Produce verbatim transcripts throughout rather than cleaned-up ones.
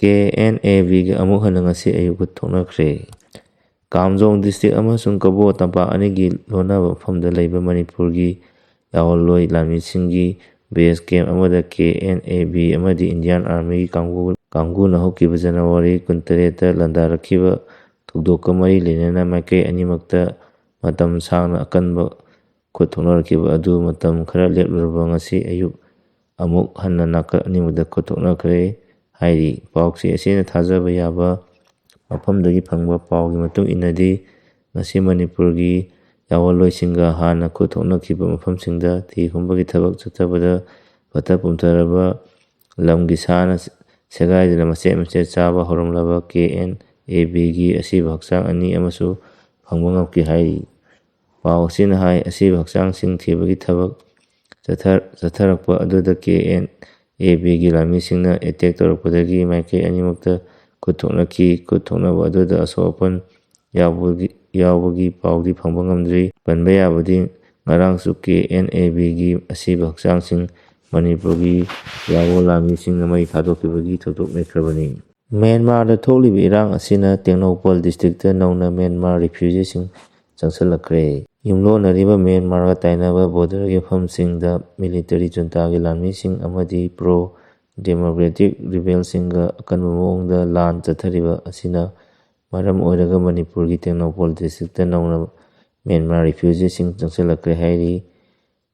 K N A big ꯑꯃꯨꯛ ꯍꯟꯅ ꯉꯁꯤ ꯑꯌꯨꯛ ꯈꯨꯠ ꯊꯣꯛꯅꯈ꯭ꯔꯦ꯫ ꯀꯥꯝꯖꯣꯡ ꯗꯤꯁꯇ꯭ꯔꯤꯛ ꯑꯃꯁꯨꯡ ꯀꯕꯣ ꯇꯝꯄꯥꯛ ꯑꯅꯤꯒꯤ ꯂꯣꯟꯅꯕ ꯃꯐꯝꯗ ꯂꯩꯕ ꯃꯅꯤꯄꯨꯔꯒꯤ ꯌꯥꯑꯣꯟꯂꯣꯏ ꯂꯥꯟꯃꯤꯁꯤꯡꯒꯤ ꯕꯦꯁ ꯀꯦꯝꯞ ꯑꯃꯗ ꯀꯦ ꯑꯦꯟ ꯑꯦ ꯕꯤ ꯑꯃꯗꯤ ꯏꯟꯗꯤꯌꯥꯟ ꯑꯥꯔꯃꯤꯒꯤ ꯀꯥꯡꯕꯨ-, ꯀꯥꯡꯕꯨꯅ ꯍꯧꯈꯤꯕ ꯖꯅꯋꯥꯔꯤ ꯀꯨꯟꯇꯔꯦꯠꯇ ꯂꯥꯟꯗꯥꯔꯛꯈꯤꯕ ꯊꯧꯗꯣꯛꯀ ꯃꯔꯤ ꯂꯩꯅꯅ ꯃꯥꯏꯀꯩ ꯑꯅꯤꯃꯛꯇ ꯃꯇꯝ ꯁꯥꯡꯅ ꯑꯀꯟꯕ ꯈꯨꯠ ꯊꯣꯛꯅꯔꯛꯈꯤꯕ ꯑꯗꯨ ꯃꯇꯝ ꯈꯔ ꯂꯦꯞꯂꯨꯔꯕ ꯉꯁꯤ ꯑꯌꯨꯛ ꯑꯃꯨꯛ ꯍꯟꯅ ꯅꯥꯀꯜ ꯑꯅꯤꯃꯛꯇ ꯈꯨꯠ ꯊꯣꯛꯅꯈ꯭ꯔꯦ ꯍꯥꯏꯔꯤ꯫ ꯄꯥꯎꯆꯦ ꯑꯁꯤꯅ ꯊꯥꯖꯕ ꯌꯥꯕ ꯃꯐꯝꯗꯒꯤ ꯐꯪꯕ ꯄꯥꯎꯒꯤ ꯃꯇꯨꯡ ꯏꯟꯅꯗꯤ, ꯉꯁꯤ ꯃꯅꯤꯄꯨꯔꯒꯤ ꯌꯥꯑꯣꯟꯂꯣꯏꯁꯤꯡꯒ ꯍꯥꯟꯅ ꯈꯨꯠ ꯊꯣꯛꯅꯈꯤꯕ ꯃꯐꯝꯁꯤꯡꯗ ꯊꯤ ꯍꯨꯝꯕꯒꯤ ꯊꯕꯛ ꯆꯠꯊꯕꯗ ꯄꯠꯊ ꯄꯨꯝꯊꯔꯕ ꯂꯝꯒꯤ ꯁꯥꯅ ꯁꯦꯒꯥꯏꯗꯨꯅ ꯃꯆꯦꯠ ꯃꯆꯦꯠ ꯆꯥꯕ ꯍꯧꯔꯝꯂꯕ ꯀꯦ ꯑꯦꯟ ꯑꯦ ꯕꯤꯒꯤ ꯑꯁꯤꯕ ꯍꯛꯆꯥꯡ ꯑꯅꯤ ꯑꯃꯁꯨ ꯐꯪꯕ ꯉꯝꯈꯤ ꯍꯥꯏꯔꯤ꯫ ꯄꯥꯎ ꯑꯁꯤꯅ ꯍꯥꯏ, ꯑꯁꯤꯕ ꯍꯛꯆꯥꯡꯁꯤꯡ ꯊꯤꯕꯒꯤ ꯊꯕꯛ ꯆꯠꯊ-, ꯆꯠꯊꯔꯛꯄ ꯑꯗꯨꯗ ꯀꯦ ꯑꯦꯟ ꯑꯦ ꯕꯤꯒꯤ ꯂꯥꯟꯃꯤꯁꯤꯡꯅ ꯑꯦꯇꯦꯛ ꯇꯧꯔꯛꯄꯗꯒꯤ ꯃꯥꯏꯀꯩ ꯑꯅꯤꯃꯛꯇ ꯈꯨꯠ ꯊꯣꯛꯅꯈꯤ꯫ ꯈꯨꯠ ꯊꯣꯛꯅꯕ ꯑꯗꯨꯗ ꯑꯁꯣꯛ ꯑꯄꯟ ꯌꯥꯎꯕꯒꯤ, ꯌꯥꯎꯕꯒꯤ ꯄꯥꯎꯗꯤ ꯐꯪꯕ ꯉꯝꯗ꯭ꯔꯤ꯫ ꯄꯟꯕ ꯌꯥꯕꯗꯤ ꯉꯔꯥꯡꯁꯨ ꯀꯦ ꯑꯦꯟ ꯑꯦ ꯕꯤꯒꯤ ꯑꯁꯤꯕ ꯍꯛꯆꯥꯡꯁꯤꯡ ꯃꯅꯤꯄꯨꯔꯒꯤ ꯌꯥꯑꯣ ꯂꯥꯟꯃꯤꯁꯤꯡꯅ ꯃꯩ ꯊꯥꯗꯣꯛꯈꯤꯕꯒꯤ ꯊꯧꯗꯣꯛ ꯂꯩꯈ꯭ꯔꯕꯅꯤ꯫ ꯃ꯭ꯌꯥꯟꯃꯥꯔꯗ ꯊꯣꯛꯂꯤꯕ ꯏꯔꯥꯡ ꯑꯁꯤꯅ ꯇꯦꯡꯅꯧꯄꯜ ꯗꯤꯁꯇ꯭ꯔꯤꯛꯇ ꯅꯧꯅ ꯃ꯭ꯌꯥꯟꯃꯥꯔ ꯔꯤꯐ꯭ꯌꯨꯖꯤꯁꯤꯡ ꯆꯪꯁꯤꯜꯂꯛꯈ꯭ꯔꯦ꯫ ꯌꯨꯝꯂꯣꯟꯅꯔꯤꯕ ꯃ꯭ꯌꯥꯟꯃꯥꯔꯒ ꯇꯥꯏꯅꯕ ꯕꯣꯔꯗꯔꯒꯤ ꯃꯐꯝꯁꯤꯡꯗ ꯃꯤꯂꯤꯇꯔꯤ ꯖꯨꯟꯇꯥꯒꯤ ꯂꯥꯟꯃꯤꯁꯤꯡ ꯑꯃꯗꯤ ꯄ꯭ꯔꯣ ꯗꯦꯃꯣꯀ꯭ꯔꯦꯇꯤꯛ ꯔꯤꯕꯦꯜꯁꯤꯡꯒ ꯑꯀꯟꯕ ꯃꯑꯣꯡꯗ ꯂꯥꯟ ꯆꯠꯊꯔꯤꯕ ꯑꯁꯤꯅ ꯃꯔꯝ ꯑꯣꯏꯔꯒ ꯃꯅꯤꯄꯨꯔꯒꯤ ꯇꯦꯡꯅꯧꯄꯜ ꯗꯤꯁꯇ꯭ꯔꯤꯛꯇ ꯅꯧꯅ ꯃ꯭ꯌꯥꯟꯃꯥꯔ ꯔꯤꯐ꯭ꯌꯨꯖꯤꯁꯤꯡ ꯆꯪꯁꯤꯜꯂꯛꯈ꯭ꯔꯦ ꯍꯥꯏꯔꯤ꯫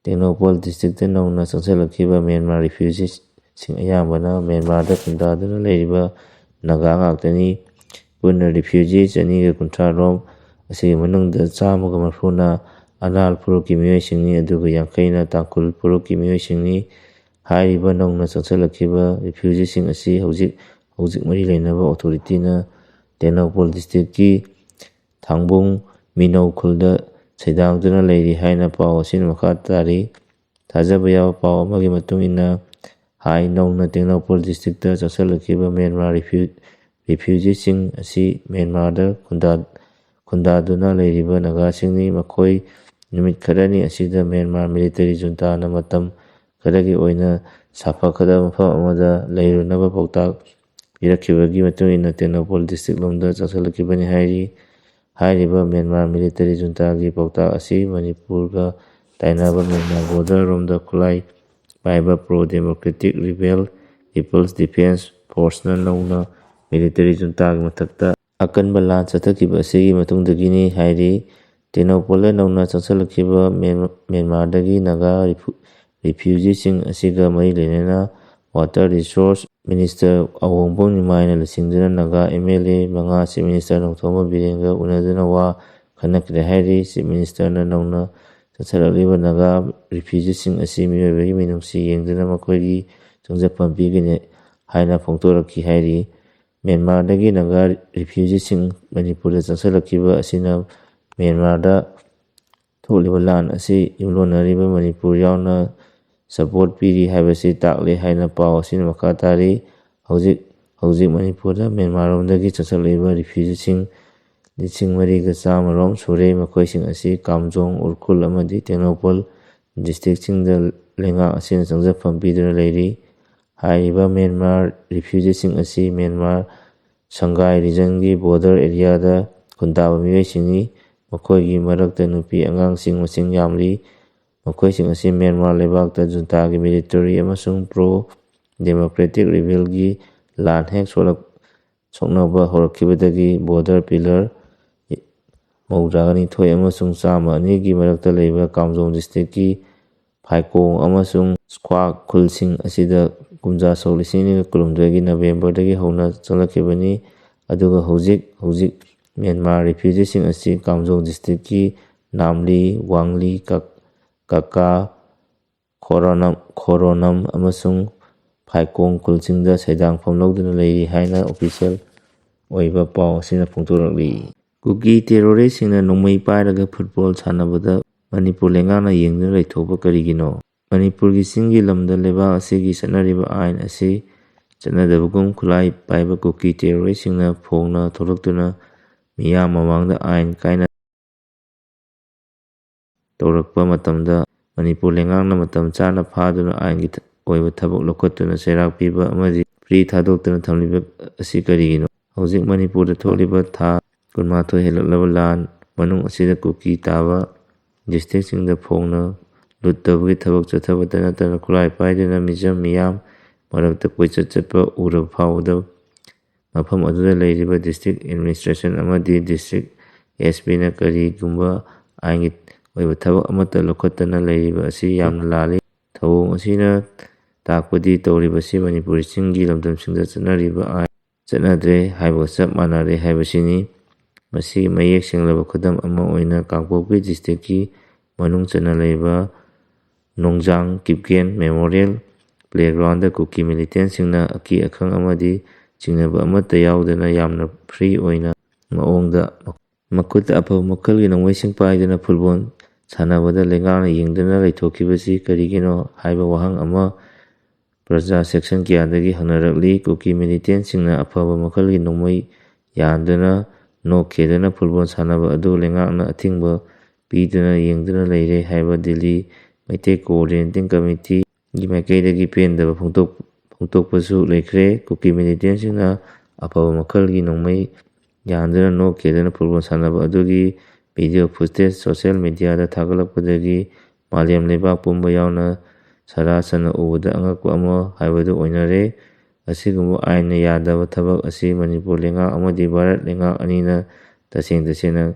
ꯇꯦꯡꯅꯧꯄꯜ ꯗꯤꯁꯇ꯭ꯔꯤꯛꯇ ꯅꯧꯅ ꯆꯪꯁꯤꯜꯂꯛꯈꯤꯕ ꯃ꯭ꯌꯥꯟꯃꯥꯔ ꯔꯤꯐ꯭ꯌꯨꯖꯤꯁꯤꯡ ꯑꯌꯥꯝꯕꯅ ꯃ꯭ꯌꯥꯟꯃꯥꯔꯗ ꯈꯨꯟꯗꯥꯗꯨꯅ ꯂꯩꯔꯤꯕ ꯅꯥꯒꯥ ꯉꯥꯛꯇꯅꯤ꯫ ꯄꯨꯟꯅ ꯔꯤꯐ꯭ꯌꯨꯖꯤ ꯆꯅꯤꯒ ꯀꯨꯟꯊ꯭ꯔꯥ ꯔꯣꯝ, ꯑꯁꯤꯒꯤ ꯃꯅꯨꯡꯗ ꯆꯥꯝꯃꯒ ꯃꯔꯤꯐꯨꯅ ꯑꯅꯥꯜ ꯐꯨꯔꯨꯞꯀꯤ ꯃꯤꯑꯣꯏꯁꯤꯡꯅꯤ, ꯑꯗꯨꯒ ꯌꯥꯡꯈꯩꯅ ꯇꯥꯡꯈꯨꯜ ꯐꯨꯔꯨꯞꯀꯤ ꯃꯤꯑꯣꯏꯁꯤꯡꯅꯤ꯫ ꯍꯥꯏꯔꯤꯕ ꯅꯧꯅ ꯆꯪꯁꯤꯜꯂꯛꯈꯤꯕ ꯔꯤꯐ꯭ꯌꯨꯖꯤꯁꯤꯡ ꯑꯁꯤ ꯍꯧꯖꯤꯛ, ꯍꯧꯖꯤꯛ ꯃꯔꯤ ꯂꯩꯅꯕ ꯑꯣꯊꯣꯔꯤꯇꯤꯅ ꯇꯦꯡꯅꯧꯄꯜ ꯗꯤꯁꯇ꯭ꯔꯤꯛꯀꯤ ꯊꯥꯡꯕꯨꯡ ꯃꯤꯅꯧ ꯈꯨꯜꯗ ꯁꯩꯗꯥꯡꯗꯨꯅ ꯂꯩꯔꯤ ꯍꯥꯏꯅ ꯄꯥꯎ ꯑꯁꯤꯅ ꯃꯈꯥ ꯇꯥꯔꯤ꯫ ꯊꯥꯖꯕ ꯌꯥꯕ ꯄꯥꯎ ꯑꯃꯒꯤ ꯃꯇꯨꯡ ꯏꯟꯅ ꯍꯥꯏ, ꯅꯧꯅ ꯇꯦꯡꯅꯧꯄꯜ ꯗꯤꯁꯇ꯭ꯔꯤꯛꯇ ꯆꯪꯁꯤꯜꯂꯛꯈꯤꯕ ꯃ꯭ꯌꯥꯟꯃꯥꯔ ꯔꯤꯐ꯭ꯌꯨ-, ꯔꯤꯐ꯭ꯌꯨꯖꯤꯁꯤꯡ ꯑꯁꯤ ꯃ꯭ꯌꯥꯟꯃꯥꯔꯗ ꯈꯨꯟꯗꯥ-, ꯈꯨꯟꯗꯥꯗꯨꯅ ꯂꯩꯔꯤꯕ ꯅꯥꯒꯥꯁꯤꯡꯅꯤ꯫ ꯃꯈꯣꯏ ꯅꯨꯃꯤꯠ ꯈꯔꯅꯤ ꯑꯁꯤꯗ ꯃ꯭ꯌꯥꯟꯃꯥꯔ ꯃꯤꯂꯤꯇꯔꯤ ꯖꯨꯟꯇꯥꯅ ꯃꯇꯝ ꯈꯔꯒꯤ ꯑꯣꯏꯅ ꯁꯥꯐꯒꯗꯕ ꯃꯐꯝ ꯑꯃꯗ ꯂꯩꯔꯨꯅꯕ ꯄꯥꯎꯇꯥꯛ ꯄꯤꯔꯛꯈꯤꯕꯒꯤ ꯃꯇꯨꯡ ꯏꯟꯅ ꯇꯦꯡꯅꯧꯄꯜ ꯗꯤꯁꯇ꯭ꯔꯤꯛ ꯂꯣꯝꯗ ꯆꯪꯁꯤꯜꯂꯛꯈꯤꯕꯅꯤ ꯍꯥꯏꯔꯤ꯫ ꯍꯥꯏꯔꯤꯕ ꯃ꯭ꯌꯥꯟꯃꯥꯔ ꯃꯤꯂꯤꯇꯔꯤ ꯖꯨꯟꯇꯥꯒꯤ ꯄꯥꯎꯇꯥꯛ ꯑꯁꯤ ꯃꯅꯤꯄꯨꯔꯒ ꯇꯥꯏꯅꯕ ꯃ꯭ꯌꯥꯟꯃꯥꯔ ꯕꯣꯔꯗꯔ ꯔꯣꯝꯗ ꯈꯨꯠꯂꯥꯏ ꯄꯥꯏꯕ pro democratic rebel people's defence ꯐꯣꯔꯁꯅ ꯅꯧꯅ ꯃꯤꯂꯤꯇꯔꯤ ꯖꯨꯟꯇꯥꯒꯤ ꯃꯊꯛꯇ ꯑꯀꯟꯕ ꯂꯥꯟ ꯆꯠꯊꯈꯤꯕ ꯑꯁꯤꯒꯤ ꯃꯇꯨꯡꯗꯒꯤꯅꯤ ꯍꯥꯏꯔꯤ꯫ ꯇꯦꯡꯅꯧꯄꯜꯗ ꯅꯧꯅ ꯆꯪꯁꯤꯜꯂꯛꯈꯤꯕ ꯃ꯭ꯌꯥꯟ-, ꯃ꯭ꯌꯥꯟꯃꯥꯔꯗꯒꯤ ꯅꯥꯒꯥ ꯔꯤꯐ꯭ꯌꯨ-, ꯔꯤꯐ꯭ꯌꯨꯖꯤꯁꯤꯡ ꯑꯁꯤꯒ ꯃꯔꯤ ꯂꯩꯅꯅ ꯋꯥꯇꯔ ꯔꯤꯁꯣꯔꯁ ꯃꯤꯅꯤꯁꯇꯔ ꯑꯋꯣꯡꯕꯝ ꯅꯤꯃꯥꯏꯅ ꯂꯨꯆꯤꯡꯗꯨꯅ ꯅꯥꯒꯥ ꯑꯦꯝ ꯑꯦꯜ ꯑꯦ ꯃꯉꯥ ꯆꯤꯐ ꯃꯤꯅꯤꯁꯇꯔ ꯅꯣꯡꯊꯣꯝꯕꯝ ꯕꯤꯔꯦꯟꯒ ꯎꯅꯗꯨꯅ ꯋꯥ ꯈꯟꯅꯈ꯭ꯔꯦ ꯍꯥꯏꯔꯤ꯫ ꯆꯤꯐ ꯃꯤꯅꯤꯁꯇꯔꯅ ꯅꯧꯅ ꯆꯠꯊꯔꯛꯂꯤꯕ ꯅꯥꯒꯥ ꯔꯤꯐ꯭ꯌꯨꯖꯤꯁꯤꯡ ꯑꯁꯤ ꯃꯤꯑꯣꯏꯕꯒꯤ ꯃꯤꯅꯨꯡꯁꯤ ꯌꯦꯡꯗꯨꯅ ꯃꯈꯣꯏꯒꯤ ꯆꯪꯖꯐꯝ ꯄꯤꯒꯅꯤ ꯍꯥꯏꯅ ꯐꯣꯡꯗꯣꯔꯛꯈꯤ ꯍꯥꯏꯔꯤ꯫ ꯃ꯭ꯌꯥꯟꯃꯥꯔꯗꯒꯤ ꯅꯥꯒꯥ ꯔꯤꯐ꯭ꯌꯨꯖꯤꯁꯤꯡ ꯃꯅꯤꯄꯨꯔꯗ ꯆꯪꯁꯤꯜꯂꯛꯈꯤꯕ ꯑꯁꯤꯅ ꯃ꯭ꯌꯥꯟꯃꯥꯔꯗ ꯊꯣꯛꯂꯤꯕ ꯂꯥꯟ ꯑꯁꯤ ꯌꯨꯝꯂꯣꯟꯅꯔꯤꯕ ꯃꯅꯤꯄꯨꯔ ꯌꯥꯎꯅ ꯁꯄꯣꯔꯠ ꯄꯤꯔꯤ ꯍꯥꯏꯕꯁꯤ ꯇꯥꯛꯂꯦ ꯍꯥꯏꯅ ꯄꯥꯎ ꯑꯁꯤꯅ ꯃꯈꯥ ꯇꯥꯔꯤ꯫ ꯍꯧꯖꯤꯛ ꯍꯧꯖꯤꯛ ꯃꯅꯤꯄꯨꯔꯗ ꯃ꯭ꯌꯥꯟꯃꯥꯔꯔꯣꯝꯗꯒꯤ ꯆꯪꯁꯤꯜꯂꯛꯂꯤꯕ ꯔꯤꯐ꯭ꯌꯨꯖꯤꯁꯤꯡ ꯂꯤꯁꯤꯡ ꯃꯔꯤꯒ ꯆꯥꯝꯃ ꯔꯣꯝ ꯁꯨꯔꯦ꯫ ꯃꯈꯣꯏꯁꯤꯡ ꯑꯁꯤ ꯀꯥꯝꯖꯣꯡ, ꯎꯔꯈꯨꯜ ꯑꯃꯗꯤ ꯇꯦꯡꯅꯧꯄꯜ ꯗꯤꯁꯇ꯭ꯔꯤꯛꯁꯤꯡꯗ ꯂꯩꯉꯥꯛ ꯑꯁꯤꯅ ꯆꯪꯖꯐꯝ ꯄꯤꯗꯨꯅ ꯂꯩꯔꯤ꯫ ꯍꯥꯏꯔꯤꯕ ꯃ꯭ꯌꯥꯟꯃꯥꯔ ꯔꯤꯐ꯭ꯌꯨꯖꯤꯁꯤꯡ ꯑꯁꯤ ꯃ꯭ꯌꯥꯟꯃꯥꯔ ꯁꯪꯒꯥꯏ ꯔꯤꯖꯟꯒꯤ ꯕꯣꯔꯗꯔ ꯑꯦꯔꯤꯌꯥꯗ ꯈꯨꯟꯗꯥꯕ ꯃꯤꯑꯣꯏꯁꯤꯡꯅꯤ꯫ ꯃꯈꯣꯏꯒꯤ ꯃꯔꯛꯇ ꯅꯨꯄꯤ ꯑꯉꯥꯡꯁꯤꯡ ꯃꯁꯤꯡ ꯌꯥꯝꯂꯤ꯫ ꯃꯈꯣꯏꯁꯤꯡ ꯑꯁꯤ ꯃ꯭ꯌꯥꯟꯃꯥꯔ ꯂꯩꯕꯥꯛꯇ ꯖꯨꯟꯇꯥꯒꯤ ꯃꯤꯂꯤꯇꯔꯤ ꯑꯃꯁꯨꯡ ꯄ꯭ꯔꯣ ꯗꯦꯃꯣꯀ꯭ꯔꯦꯇꯤꯛ ꯔꯤꯕꯦꯜꯒꯤ ꯂꯥꯟ ꯍꯦꯛ ꯁꯣꯛꯂꯛ-, ꯁꯣꯛꯅꯕ ꯍꯧꯔꯛꯈꯤꯕꯗꯒꯤ ꯕꯣꯔꯗꯔ ꯄꯤꯂꯔ ꯃꯧꯗ꯭ꯔꯥꯒ ꯅꯤꯊꯣꯏ ꯑꯃꯁꯨꯡ ꯆꯥꯝꯃ ꯑꯅꯤꯒꯤ ꯃꯔꯛꯇ ꯂꯩꯕ ꯀꯥꯝꯖꯣꯡ ꯗꯤꯁꯇ꯭ꯔꯤꯛꯀꯤ ꯐꯥꯏꯀꯣꯡ ꯑꯃꯁꯨꯡ ꯁ꯭ꯀ꯭ꯋꯥ ꯈꯨꯜꯁꯤꯡ ꯑꯁꯤꯗ ꯀꯨꯝꯖꯥ ꯁꯣꯛ ꯂꯤꯁꯤꯡ ꯑꯅꯤꯒ ꯀꯨꯟꯍꯨꯝꯗꯣꯏꯒꯤ ꯅꯕꯦꯝꯕꯔꯗꯒꯤ ꯍꯧꯅ ꯆꯪꯂꯛꯈꯤꯕꯅꯤ꯫ ꯑꯗꯨꯒ ꯍꯧꯖꯤꯛ ꯍꯧꯖꯤꯛ ꯃ꯭ꯌꯥꯟꯃꯥꯔ ꯔꯤꯐ꯭ꯌꯨꯖꯤꯁꯤꯡ ꯑꯁꯤ ꯀꯥꯝꯖꯣꯡ ꯗꯤꯁꯇ꯭ꯔꯤꯛꯀꯤ ꯅꯥꯝꯂꯤ, ꯋꯥꯡꯂꯤ, ꯀꯛ-, ꯀꯀꯥ, ꯈꯣꯔꯣꯅꯝ, ꯈꯣꯔꯣꯅꯝ ꯑꯃꯁꯨꯡ ꯐꯥꯏꯀꯣꯡ ꯈꯨꯜꯁꯤꯡꯗ ꯁꯩꯗꯥꯡꯐꯝ ꯂꯧꯗꯨꯅ ꯂꯩꯔꯤ ꯍꯥꯏꯅ ꯑꯣꯐꯤꯁꯤꯌꯦꯜ ꯑꯣꯏꯕ ꯄꯥꯎ ꯑꯁꯤꯅ ꯐꯣꯡꯗꯣꯔꯛꯂꯤ꯫ ꯀꯨꯀꯤ ꯇꯦꯔꯣꯔꯤꯁꯁꯤꯡꯅ ꯅꯣꯡꯃꯩ ꯄꯥꯏꯔꯒ ꯐꯨꯠꯕꯣꯜ ꯁꯥꯟꯅꯕꯗ ꯃꯅꯤꯄꯨꯔ ꯂꯩꯉꯥꯛꯅ ꯌꯦꯡꯗꯨꯅ ꯂꯩꯊꯣꯛꯄ ꯀꯔꯤꯒꯤꯅꯣ? ꯃꯅꯤꯄꯨꯔꯒꯤ ꯆꯤꯡꯒꯤ ꯂꯝꯗ ꯂꯩꯕꯥꯛ ꯑꯁꯤꯒꯤ ꯆꯠꯅꯔꯤꯕ ꯑꯥꯏꯟ ꯑꯁꯤ ꯆꯠꯅꯗꯕꯒꯨꯝ ꯈꯨꯠꯂꯥꯏ ꯄꯥꯏꯕ ꯀꯨꯀꯤ ꯇꯦꯔꯣꯔꯤꯁꯁꯤꯡꯅ ꯐꯣꯡꯅ ꯊꯣꯛꯂꯛꯇꯨꯅ ꯃꯤꯌꯥꯝ ꯃꯃꯥꯡꯗ ꯑꯥꯏꯟ ꯀꯥꯏꯅ ꯇꯧꯔꯛꯄ ꯃꯇꯝꯗ ꯃꯅꯤꯄꯨꯔ ꯂꯩꯉꯥꯛꯅ ꯃꯇꯝ ꯆꯥꯅ ꯐꯥꯗꯨꯅ ꯑꯥꯏꯟꯒꯤ ꯊ-, ꯑꯣꯏꯕ ꯊꯕꯛ ꯂꯧꯈꯠꯇꯨꯅ ꯆꯩꯔꯥꯛ ꯄꯤꯕ ꯑꯃꯗꯤ ꯐ꯭ꯔꯤ ꯊꯥꯗꯣꯛꯇꯅ ꯊꯝꯂꯤꯕ ꯑꯁꯤ ꯀꯔꯤꯒꯤꯅꯣ? ꯍꯧꯖꯤꯛ ꯃꯅꯤꯄꯨꯔꯗ ꯊꯣꯛꯂꯤꯕ ꯊꯥ ꯀꯨꯟꯃꯥꯊꯣꯏ ꯍꯦꯜꯂꯛꯂꯕ ꯂꯥꯟ ꯃꯅꯨꯡ ꯑꯁꯤꯗ ꯀꯨꯀꯤ ꯇꯥꯕ ꯗꯤꯁꯇ꯭ꯔꯤꯛꯁꯤꯡꯗ ꯐꯣꯡꯅ ꯂꯨꯠ ꯇꯧꯕꯒꯤ ꯊꯕꯛ ꯆꯠꯊꯕꯇ ꯅꯠꯇꯅ ꯈꯨꯠꯂꯥꯏ ꯄꯥꯏꯗꯨꯅ ꯃꯤꯆꯝ ꯃꯤꯌꯥꯝ ꯃꯔꯛꯇ ꯀꯣꯏꯆꯠ ꯆꯠꯄ ꯎꯔꯕ ꯐꯥꯎꯕꯗ ꯃꯐꯝ ꯑꯗꯨꯗ ꯂꯩꯔꯤꯕ ꯗꯤꯁꯇ꯭ꯔꯤꯛ ꯑꯦꯗꯃꯤꯅꯤꯁꯇ꯭ꯔꯦꯁꯟ ꯑꯃꯗꯤ ꯗꯤꯁꯇ꯭ꯔꯤꯛ ꯑꯦꯁ ꯄꯤꯅ ꯀꯔꯤꯒꯨꯝꯕ ꯑꯥꯏꯟꯒꯤ ꯑꯣꯏꯕ ꯊꯕꯛ ꯑꯃꯠꯇ ꯂꯧꯈꯠꯇꯅ ꯂꯩꯔꯤꯕ ꯑꯁꯤ ꯌꯥꯝꯅ ꯂꯥꯜꯂꯤ꯫ ꯊꯧꯑꯣꯡ ꯑꯁꯤꯅ ꯇꯥꯛꯄꯗꯤ ꯇꯧꯔꯤꯕꯁꯤ ꯃꯅꯤꯄꯨꯔꯤꯁꯤꯡꯒꯤ ꯂꯝꯗꯝꯁꯤꯡꯗ ꯆꯠꯅꯔꯤꯕ ꯑꯥꯏꯟ ꯆꯠꯅꯗ꯭ꯔꯦ ꯍꯥꯏꯕꯒ ꯆꯞ ꯃꯥꯟꯅꯔꯦ ꯍꯥꯏꯕꯁꯤꯅꯤ꯫ ꯃꯁꯤꯒꯤ ꯃꯌꯦꯛ ꯁꯦꯡꯂꯕ ꯈꯨꯗꯝ ꯑꯃ ꯑꯣꯏꯅ ꯀꯥꯡꯄꯣꯛꯄꯤ ꯗꯤꯁꯇ꯭ꯔꯤꯛꯀꯤ ꯃꯅꯨꯡ ꯆꯟꯅ ꯂꯩꯕ ꯅꯣꯡꯖꯥꯡ ꯀꯤꯞꯒꯦꯟ ꯃꯦꯃꯣꯔꯤꯌꯦꯜ ꯄ꯭ꯂꯦꯒ꯭ꯔꯥꯎꯟꯗ ꯀꯨꯀꯤ ꯃꯤꯂꯤꯇꯦꯟꯁꯤꯡꯅ ꯑꯀꯤ ꯑꯈꯪ ꯑꯃꯗꯤ ꯆꯤꯡꯅꯕ ꯑꯃꯠꯇ ꯌꯥꯎꯗꯅ ꯌꯥꯝꯅ ꯐ꯭ꯔꯤ ꯑꯣꯏꯅ ꯃꯑꯣꯡꯗ ꯃꯈꯨꯠꯇ ꯑꯐꯕ ꯃꯈꯜꯒꯤ ꯅꯣꯡꯃꯩꯁꯤꯡ ꯄꯥꯏꯗꯨꯅ ꯐꯨꯠꯕꯣꯜ ꯁꯥꯟꯅꯕꯗ ꯂꯩꯉꯥꯛꯅ ꯌꯦꯡꯗꯨꯅ ꯂꯩꯊꯣꯛꯈꯤꯕꯁꯤ ꯀꯔꯤꯒꯤꯅꯣ ꯍꯥꯏꯕ ꯋꯥꯍꯪ ꯑꯃ ꯄ꯭ꯔꯖꯥ ꯁꯦꯛꯁꯟ ꯀꯌꯥꯗꯒꯤ ꯍꯪꯅꯔꯛꯂꯤ꯫ ꯀꯨꯀꯤ ꯃꯤꯂꯤꯇꯦꯟꯁꯤꯡꯅ ꯑꯐꯕ ꯃꯈꯜꯒꯤ ꯅꯣꯡꯃꯩ ꯌꯥꯟꯗꯨꯅ ꯅꯣꯛ ꯈꯦꯗꯨꯅ ꯐꯨꯠꯕꯣꯜ ꯁꯥꯟꯅꯕ ꯑꯗꯨ ꯂꯩꯉꯥꯛꯅ ꯑꯊꯤꯡꯕ ꯄꯤꯗꯨꯅ ꯌꯦꯡꯗꯨꯅ ꯂꯩꯔꯦ ꯍꯥꯏꯕ ꯗꯤꯜꯂꯤ ꯃꯩꯇꯩ ꯀꯣꯑꯣꯔꯗꯤꯅꯦꯇꯤꯡ ꯀꯃꯤꯇꯤꯒꯤ ꯃꯥꯏꯀꯩꯗꯒꯤ ꯄꯦꯟꯗꯕ ꯐꯣꯡꯗꯣꯛ-, ꯐꯣꯡꯗꯣꯛꯄꯁꯨ ꯂꯩꯈ꯭ꯔꯦ꯫ ꯀꯨꯀꯤ ꯃꯤꯂꯤꯇꯦꯟꯁꯤꯡꯅ ꯑꯐꯕ ꯃꯈꯜꯒꯤ ꯅꯣꯡꯃꯩ ꯌꯥꯟꯗꯨꯅ ꯅꯣꯛ ꯈꯦꯗꯨꯅ ꯐꯨꯠꯕꯣꯜ ꯁꯥꯟꯅꯕ ꯑꯗꯨꯒꯤ ꯚꯤꯗꯤꯑꯣ ꯐꯨꯇꯦꯖ ꯁꯣꯁꯤꯌꯦꯜ ꯃꯤꯗꯤꯌꯥꯗ ꯊꯥꯒꯠꯂꯛꯄꯗꯒꯤ ꯃꯥꯂꯦꯝ ꯂꯩꯕꯥꯛ ꯄꯨꯝꯕ ꯌꯥꯎꯅ ꯁꯔꯥ ꯁꯟꯅ ꯎꯕꯗ ꯑꯉꯛꯄ ꯑꯃ ꯍꯥꯏꯕꯗꯨ ꯑꯣꯏꯅꯔꯦ꯫ ꯑꯁꯤꯒꯨꯝꯕ ꯑꯥꯏꯟꯅ ꯌꯥꯗꯕ ꯊꯕꯛ ꯑꯁꯤ ꯃꯅꯤꯄꯨꯔ ꯂꯩꯉꯥꯛ ꯑꯃꯗꯤ ꯚꯥꯔꯠ ꯂꯩꯉꯥꯛ ꯑꯅꯤꯅ ꯇꯁꯦꯡ ꯇꯁꯦꯡꯅ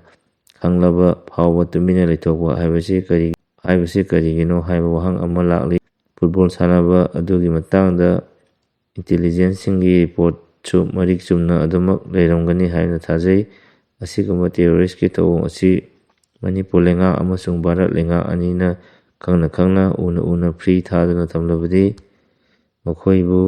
ꯈꯪꯂꯕ ꯐꯥꯎꯕ ꯇꯨꯃꯤꯟꯅ ꯂꯩꯊꯣꯛꯄ ꯍꯥꯏꯕꯁꯤ ꯀꯔꯤ, ꯍꯥꯏꯕꯁꯤ ꯀꯔꯤꯒꯤꯅꯣ ꯍꯥꯏꯕ ꯋꯥꯍꯪ ꯑꯃ ꯂꯥꯛꯂꯤ꯫ ꯐꯨꯠꯕꯣꯜ ꯁꯥꯟꯅꯕ ꯑꯗꯨꯒꯤ ꯃꯇꯥꯡꯗ ꯏꯟꯇꯦꯂꯤꯖꯦꯟꯁꯁꯤꯡꯒꯤ ꯔꯤꯄꯣꯔꯠꯁꯨ ꯃꯔꯤꯛ ꯆꯨꯝꯅ ꯑꯗꯨꯃꯛ ꯂꯩꯔꯝꯒꯅꯤ ꯍꯥꯏꯅ ꯊꯥꯖꯩ꯫ ꯑꯁꯤꯒꯨꯝꯕ ꯇꯦꯔꯣꯔꯤꯁꯀꯤ ꯊꯧꯑꯣꯡ ꯑꯁꯤ ꯃꯅꯤꯄꯨꯔ ꯂꯩꯉꯥꯛ ꯑꯃꯁꯨꯡ ꯚꯥꯔꯠ ꯂꯩꯉꯥꯛ ꯑꯅꯤꯅ ꯈꯪꯅ ꯈꯪꯅ ꯎꯅ ꯎꯅ ꯐ꯭ꯔꯤ ꯊꯥꯗꯨꯅ ꯊꯝꯂꯕꯗꯤ ꯃꯈꯣꯏꯕꯨ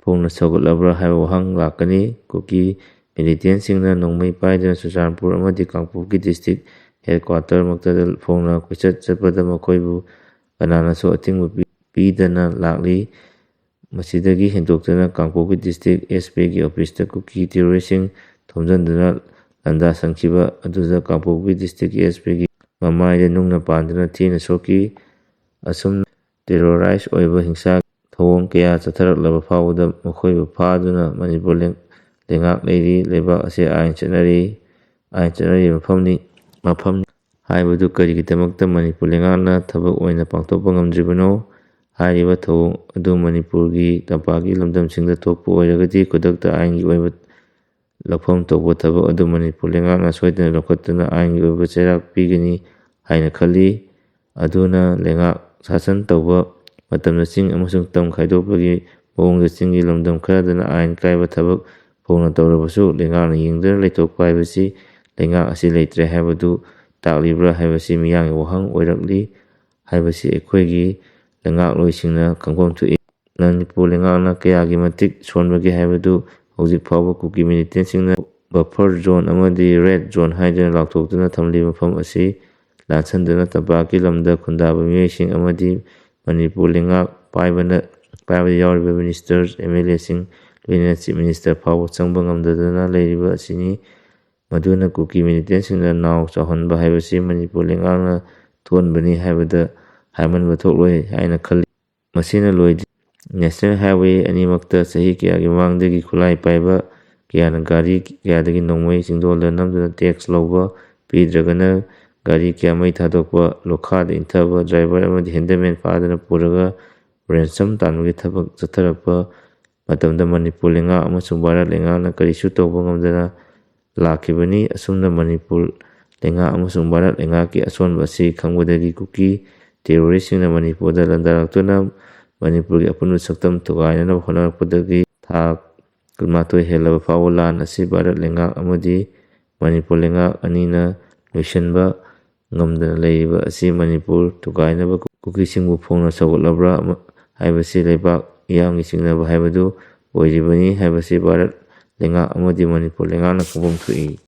ꯐꯣꯡꯅ ꯁꯧꯒꯠꯂꯕ꯭ꯔꯥ ꯍꯥꯏꯕ ꯋꯥꯍꯪ ꯂꯥꯛꯀꯅꯤ꯫ ꯀꯨꯀꯤ ꯃꯤꯂꯤꯇꯦꯟꯁꯤꯡꯅ ꯅꯣꯡꯃꯩ ꯄꯥꯏꯗꯨꯅ ꯆꯨꯔꯆꯥꯟꯄꯨꯔ ꯑꯃꯗꯤ ꯀꯥꯡꯄꯣꯛꯄꯤ ꯗꯤꯁꯇ꯭ꯔꯤꯛ ꯍꯦꯗꯀ꯭ꯋꯥꯇꯔꯃꯛꯇꯗ ꯐꯣꯡꯅ ꯀꯣꯏꯆꯠ ꯆꯠꯄꯗ ꯃꯈꯣꯏꯕꯨ ꯀꯅꯥꯅꯁꯨ ꯑꯊꯤꯡꯕ ꯄꯤ-, ꯄꯤꯗꯅ ꯂꯥꯛꯂꯤ꯫ ꯃꯁꯤꯗꯒꯤ ꯍꯦꯟꯗꯣꯛꯇꯨꯅ ꯀꯥꯡꯄꯣꯛꯄꯤ ꯗꯤꯁꯇ꯭ꯔꯤꯛ ꯑꯦꯁ ꯄꯤꯒꯤ ꯑꯣꯐꯤꯁꯇ ꯀꯨꯀꯤ ꯇꯦꯔꯣꯔꯤꯁꯁꯤꯡ ꯊꯣꯝꯖꯤꯟꯗꯨꯅ ꯂꯥꯟꯗꯥ ꯁꯟꯈꯤꯕ ꯑꯗꯨꯗ ꯀꯥꯡꯄꯣꯛꯄꯤ ꯗꯤꯁꯇ꯭ꯔꯤꯛꯀꯤ ꯑꯦꯁ ꯄꯤꯒꯤ ꯃꯃꯥꯏꯗ ꯅꯨꯡꯅ ꯄꯥꯟꯗꯨꯅ ꯊꯤꯅ ꯁꯣꯛꯈꯤ꯫ ꯑꯁꯨꯝ ꯇꯦꯔꯣꯔꯥꯏꯁ ꯑꯣꯏꯕ ꯍꯤꯡꯁꯥ ꯊꯧꯑꯣꯡ ꯀꯌꯥ ꯆꯠꯊꯔꯛꯂꯕ ꯐꯥꯎꯕꯗ ꯃꯈꯣꯏꯕꯨ ꯐꯥꯗꯨꯅ ꯃꯅꯤꯄꯨꯔ ꯂꯩ-, ꯂꯩꯉꯥꯛ ꯂꯩꯔꯤ, ꯂꯩꯕꯥꯛ ꯑꯁꯤ ꯑꯥꯏꯟ ꯆꯠꯅꯔꯤ, ꯑꯥꯏꯟ ꯆꯠꯅꯔꯤꯕ ꯃꯐꯝꯅꯤ, ꯃꯐꯝ ꯍꯥꯏꯕꯗꯨ ꯀꯔꯤꯒꯤꯗꯃꯛꯇ ꯃꯅꯤꯄꯨꯔ ꯂꯩꯉꯥꯛꯅ ꯊꯕꯛ ꯑꯣꯏꯅ ꯄꯥꯡꯊꯣꯛꯄ ꯉꯝꯗ꯭ꯔꯤꯕꯅꯣ? ꯍꯥꯏꯔꯤꯕ ꯊꯧꯑꯣꯡ ꯑꯗꯨ ꯃꯅꯤꯄꯨꯔꯒꯤ ꯇꯝꯄꯥꯛꯀꯤ ꯂꯝꯗꯝꯁꯤꯡꯗ ꯊꯣꯛꯄ ꯑꯣꯏꯔꯒꯗꯤ ꯈꯨꯗꯛꯇ ꯑꯥꯏꯟꯒꯤ ꯑꯣꯏꯕ ꯂꯧꯐꯝ ꯊꯣꯛꯄ ꯊꯕꯛ ꯑꯗꯨ ꯃꯅꯤꯄꯨꯔ ꯂꯩꯉꯥꯛꯅ ꯁꯣꯏꯗꯅ ꯂꯧꯈꯠꯇꯨꯅ ꯑꯥꯏꯟꯒꯤ ꯑꯣꯏꯕ ꯆꯩꯔꯥꯛ ꯄꯤꯒꯅꯤ ꯍꯥꯏꯅ ꯈꯜꯂꯤ꯫ ꯑꯗꯨꯅ ꯂꯩꯉꯥꯛ ꯁꯥꯁꯟ ꯇꯧꯕ ꯃꯇꯝꯗ ꯆꯤꯡ ꯑꯃꯁꯨꯡ ꯇꯝ ꯈꯥꯏꯗꯣꯛꯄꯒꯤ ꯃꯑꯣꯡꯗ ꯆꯤꯡꯒꯤ ꯂꯝꯗꯝ ꯈꯔꯗꯅ ꯑꯥꯏꯟ ꯀꯥꯏꯕ ꯊꯕꯛ ꯐꯧꯅ ꯇꯧꯔꯕꯁꯨ ꯂꯩꯉꯥꯛꯅ ꯌꯦꯡꯗꯨꯅ ꯂꯩꯊꯣꯛꯄ ꯍꯥꯏꯕꯁꯤ ꯂꯩꯉꯥꯛ ꯑꯁꯤ ꯂꯩꯇ꯭ꯔꯦ ꯍꯥꯏꯕꯗꯨ ꯇꯥꯛꯂꯤꯕ꯭ꯔꯥ ꯍꯥꯏꯕꯁꯤ ꯃꯤꯌꯥꯝꯒꯤ ꯋꯥꯍꯪ ꯑꯣꯏꯔꯛꯂꯤ ꯍꯥꯏꯕꯁꯤ ꯑꯩꯈꯣꯏꯒꯤ ꯂꯩꯉꯥꯛꯂꯣꯏꯁꯤꯡꯅ ꯈꯪꯐꯝ ꯊꯣꯛꯏ꯫ ꯃꯅꯤꯄꯨꯔ ꯂꯩꯉꯥꯛꯅ ꯀꯌꯥꯒꯤ ꯃꯇꯤꯛ ꯁꯣꯟꯕꯒꯦ ꯍꯥꯏꯕꯗꯨ ꯍꯧꯖꯤꯛ ꯐꯥꯎꯕ ꯀꯨꯀꯤ ꯃꯤꯂꯤꯇꯦꯟꯁꯤꯡꯅ ꯕꯐꯔ ꯖꯣꯟ ꯑꯃꯗꯤ ꯔꯦꯗ ꯖꯣꯟ ꯍꯥꯏꯗꯨꯅ ꯂꯥꯎꯊꯣꯛꯇꯨꯅ ꯊꯝꯂꯤꯕ ꯃꯐꯝ ꯑꯁꯤ ꯂꯥꯟꯁꯟꯗꯨꯅ ꯇꯝꯄꯥꯛꯀꯤ ꯂꯝꯗ ꯈꯨꯟꯗꯥꯕ ꯃꯤꯑꯣꯏꯁꯤꯡ ꯑꯃꯗꯤ ꯃꯅꯤꯄꯨꯔ ꯂꯩꯉꯥꯛ ꯄꯥꯏꯕꯅ, ꯄꯥꯏꯕꯗ ꯌꯥꯎꯔꯤꯕ ꯃꯤꯅꯤꯁꯇꯔ, ꯑꯦꯝ ꯑꯦꯜ ꯑꯦꯁꯤꯡ, ꯂꯣꯏꯅꯅ ꯆꯤꯐ ꯃꯤꯅꯤꯁꯇꯔ ꯐꯥꯎꯕ ꯆꯪꯕ ꯉꯝꯗꯗꯨꯅ ꯂꯩꯔꯤꯕ ꯑꯁꯤꯅꯤ꯫ ꯃꯗꯨꯅ ꯀꯨꯀꯤ ꯃꯤꯂꯤꯇꯦꯟꯁꯤꯡꯅ ꯅꯥꯎ ꯆꯥꯎꯍꯟꯕ ꯍꯥꯏꯕꯁꯤ ꯃꯅꯤꯄꯨꯔ ꯂꯩꯉꯥꯛꯅ ꯊꯣꯛꯍꯟꯕꯅꯤ ꯍꯥꯏꯕꯗ ꯍꯥꯏꯃꯟꯕ ꯊꯣꯛꯂꯣꯏ ꯍꯥꯏꯅ ꯈꯜꯂꯤ꯫ ꯃꯁꯤꯅ ꯂꯣꯏꯗꯦ꯫ ꯅꯦꯁꯅꯦꯜ ꯍꯥꯏꯋꯦ ꯑꯅꯤꯃꯛꯇ ꯆꯍꯤ ꯀꯌꯥꯒꯤ ꯃꯃꯥꯡꯗꯒꯤ ꯈꯨꯠꯂꯥꯏ ꯄꯥꯏꯕ ꯀꯌꯥꯅ ꯒꯥꯔꯤ ꯀꯌꯥꯗꯒꯤ ꯅꯣꯡꯃꯩ ꯆꯤꯡꯗꯣꯜꯗ ꯅꯝꯗꯨꯅ ꯇꯦꯛꯁ ꯂꯧꯕ, ꯄꯤꯗ꯭ꯔꯒꯅ ꯒꯥꯔꯤ ꯀꯌꯥ ꯃꯩ ꯊꯥꯗꯣꯛꯄ, ꯂꯣꯈꯥꯗ ꯏꯟꯊꯕ, ꯗ꯭ꯔꯥꯏꯚꯔ ꯑꯃꯗꯤ ꯍꯦꯟꯗꯃꯦꯟ ꯐꯥꯗꯨꯅ ꯄꯨꯔꯒ ꯔꯦꯟꯁꯝ ꯇꯥꯟꯕꯒꯤ ꯊꯕꯛ ꯆꯠꯊꯔꯛꯄ ꯃꯇꯝꯗ ꯃꯅꯤꯄꯨꯔ ꯂꯩꯉꯥꯛ ꯑꯃꯁꯨꯡ ꯚꯥꯔꯠ ꯂꯩꯉꯥꯛꯅ ꯀꯔꯤꯁꯨ ꯇꯧꯕ ꯉꯝꯗꯅ ꯂꯥꯛꯈꯤꯕꯅꯤ꯫ ꯑꯁꯨꯝꯅ ꯃꯅꯤꯄꯨꯔ ꯂꯩꯉꯥꯛ ꯑꯃꯁꯨꯡ ꯚꯥꯔꯠ ꯂꯩꯉꯥꯛꯀꯤ ꯑꯁꯣꯟꯕ ꯑꯁꯤ ꯈꯪꯕꯗꯒꯤ ꯀꯨꯀꯤ ꯇꯦꯔꯣꯔꯤꯁꯁꯤꯡꯅ ꯃꯅꯤꯄꯨꯔꯗ ꯂꯥꯟꯗꯥꯔꯛꯇꯨꯅ ꯃꯅꯤꯄꯨꯔꯒꯤ ꯑꯄꯨꯟꯕ ꯁꯛꯇꯝ ꯊꯨꯒꯥꯏꯅꯅꯕ ꯍꯣꯠꯅꯔꯛꯄꯗꯒꯤ ꯊꯥ ꯀꯨꯟꯃꯥꯊꯣꯏ ꯍꯦꯜꯂꯕ ꯐꯥꯎꯕ ꯂꯥꯟ ꯑꯁꯤ ꯚꯥꯔꯠ ꯂꯩꯉꯥꯛ ꯑꯃꯗꯤ ꯃꯅꯤꯄꯨꯔ ꯂꯩꯉꯥꯛ ꯑꯅꯤꯅ ꯂꯣꯏꯁꯤꯟꯕ ꯉꯝꯗꯅ ꯂꯩꯔꯤꯕ ꯑꯁꯤ ꯃꯅꯤꯄꯨꯔ ꯊꯨꯒꯥꯏꯅꯕ ꯀꯨꯀꯤꯁꯤꯡꯕꯨ ꯐꯣꯡꯅ ꯁꯧꯒꯠꯂꯕ꯭ꯔꯥ ꯑꯃ-, ꯍꯥꯏꯕꯁꯤ ꯂꯩꯕꯥꯛ ꯃꯤꯌꯥꯝꯒꯤ ꯆꯤꯡꯅꯕ ꯍꯥꯏꯕꯗꯨ ꯑꯣꯏꯔꯤꯕꯅꯤ ꯍꯥꯏꯕꯁꯤ ꯚꯥꯔꯠ ꯂꯩꯉꯥꯛ ꯑꯃꯗꯤ ꯃꯅꯤꯄꯨꯔ ꯂꯩꯉꯥꯛꯅ ꯈꯪꯐꯝ ꯊꯣꯛꯏ꯫